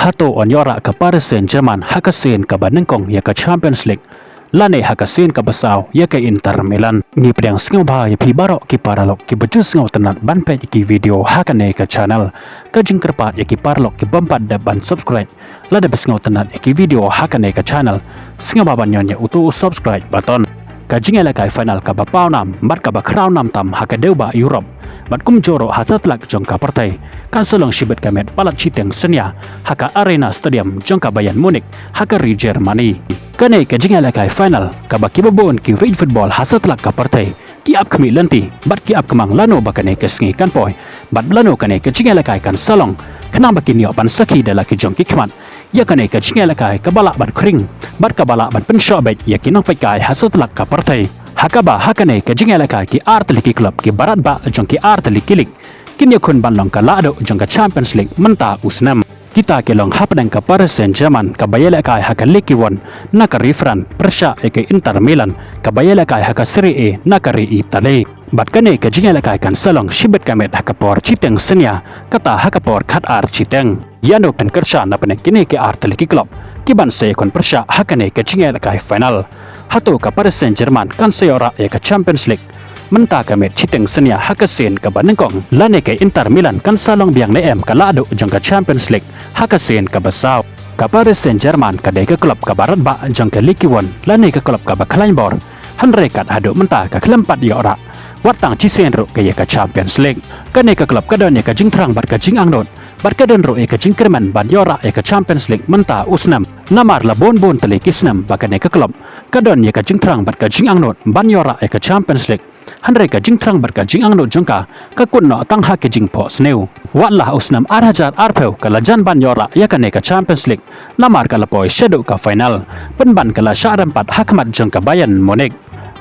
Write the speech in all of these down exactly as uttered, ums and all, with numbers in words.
Hato yn ïoh rah ka Paris Saint-Germain ha ka sien kaba nyngkong ïa ka Champions League, lane ha ka sien kaba saw ïa ka Inter Milan? Ngi pdiang sngewbha ïa phi baroh ki paralok kiba ju sngewtynnat ban peit ïa ki video ha kane ka channel. Ka jingkyrpad ïa ki paralok ki bym pat dep ban subscribe, lada phi sngewtynnat ïa ki video ha kane ka channel, sngewbha ban ñion ïa uto u subscribe button. Ka jingïalehkai final kaba paw nam bad kaba khraw nam tam ha ka dewbah Europe, bad kumjuh ruh ha satlak jong ka pyrthei, kan sa long shibit ka miet palat shiteng synñia ha ka Arena Stadium jong ka Bayern Munich ha ka ri Germany. Kane ka jingïalehkai final kaba kiba bun ki riej football ha satlak ka pyrthei ki ap khmih lynti bad ki ap kmang lano ba kane ka sngi kan poi, bad lano kane ka jingïalehkai kan sa long, khnang ba kin ïoh ban sakhi da la ki jong ki khmat ïa kane ka jingïalehkai kaba lah ban khring bad kaba lah ban pynshoh beit ïa ki nongpeitkai ha satlak ka pyrthei. Ha kaba ha kane ka jingïalehkai ki artylli ki club kiba radbah jong ki artylli ki league kin ïakhun ban long ka lahduh jong ka Champions League mynta u snem. Kita ki long hapdeng ka Paris Saint-Germain kaba ïalehkai ha ka Ligue One na ka ri France pyrshah ïa ka Inter Milan kaba ïalehkai ha ka Serie A na ka ri Italy. Bad kane ka jingïalehkai kan sa long shibit ka miet ha ka por shiteng synñia, kata ha ka por khatar shiteng. Ïano phin kyrshan na pdeng kine ki artylli ki club kiban sa ïakhun pyrshah ha kane ka jingïalehkai final? Hato ka Paris Saint-Germain kan sa ïoh rah ïa ka Champions League mynta ka miet shiteng synñia ha ka sien kaba nyngkong, lane ka Inter Milan kan sa long biang ne em ka lahduh jong ka Champions League ha ka sien kaba saw? Ka Paris Saint-Germain ka dei ka club kaba radbah jong ka Ligue One, lane ka club kaba khlaiñ bor, hynrei kat haduh mynta ka khlem pat ïoh rah wat tang shisien ruh ka ïa ka Champions League. Kane ka club ka don ïa ka jingthrang bad ka jingangnud, bad ka don ruh ïa ka jingkyrmen ban ïoh rah ïa ka Champions League mynta u snem, namar la bun bun tylli ki snem ba kane ka club ka don ïa ka jingthrang bad ka jingangnud ban ïoh rah ïa ka Champions League, hynrei ka jingthrang bad ka jingangnud jong ka ka kut noh tang ha ki jingphohsniew. Wat la ha u snem ar hajar arphew ka la jan ban ïoh rah ïa kane ka Champions League, namar ka la poi shaduh ka final, pynban ka la shah rem pat ha khmat jong ka Bayern Munich.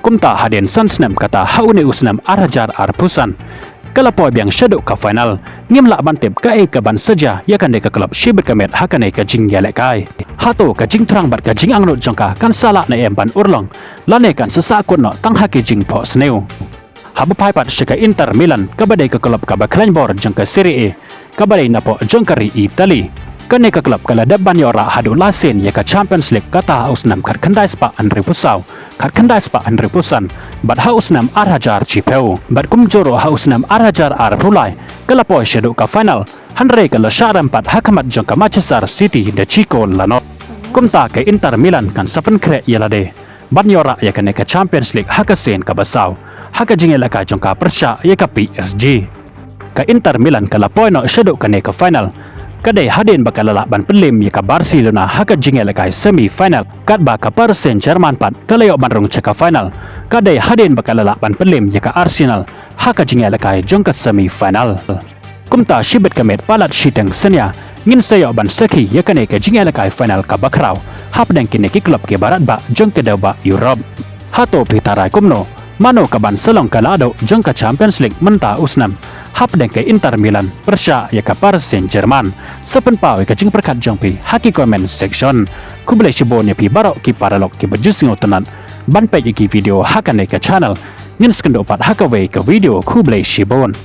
Kumta hadien san snem, kata ha une u snem ar hajar arphew san, ka la poi biang shaduh ka final. Ngim lah ban tip kaei kaban sa jia ïa kane ka club shibit ka miet ha kane ka jingïalehkai. Hato ka jingthrang bad ka jingangnud jong ka kan sa lah ne em ban urlong, lane kan sa sah kut noh tang ha ki jingphohsniew? Haba phai pat sha ka Inter Milan kaba dei ka club kaba khlaiñ bor jong ka Serie A kaba dei napoh jong ka ri Italy, kane ka club ka la dep ban ïoh rah haduh la sien ïa ka Champions League, kata ha u snem khatkhyndai spah hynriewphew saw, khatkhyndai spah hynriewphew san, bad ha u snem ar hajar shiphew, bad kumjuh ruh ha u snem ar hajar arphew lai ka la poi shaduh ka final, hynrei ka la shah rem pat ha khmat jong ka Manchester City da shi kol la noh. Kumta ka Inter Milan kan sa pynkhreh ïa lade ban ïoh rah ïa kane ka Champions League ha ka sien kaba saw ha ka jingïalehkai jong ka pyrshah ïa ka P S G. Ka Inter Milan ka la poi noh shaduh kane ka final ka dei hadien ba ka la lah ban pynliem ïa ka Barcelona ha ka jingïalehkai semi final, katba ka Paris Saint-Germain pat ka la ïoh ban rung sha ka final ka dei hadien ba ka la lah ban pynliem ïa ka Arsenal ha ka jingïalehkai jong ka semi final. Kumta shibit ka miet palat shiteng synñia ngin sa ïoh ban sakhi ïa kane ka jingïalehkai final kaba khraw hapdeng kine ki club kiba radbah jong ka dewbah Europe. Hato phi tharai kumno, mano kaban sa long ka lahduh jong ka Champions League mynta u snem hapdeng ka Inter Milan pyrshah ïa ka Paris Saint-Germain? Sa pynpaw ïa ka jingpyrkhat jong phi ha ki comment section. Khublei shibun ïa phi baroh ki paralok kiba ju sngewtynnat ban peit ïa ki video ha kane ka channel. Ngin sa ïakynduh pat ha kawei ka video. Khublei shibun.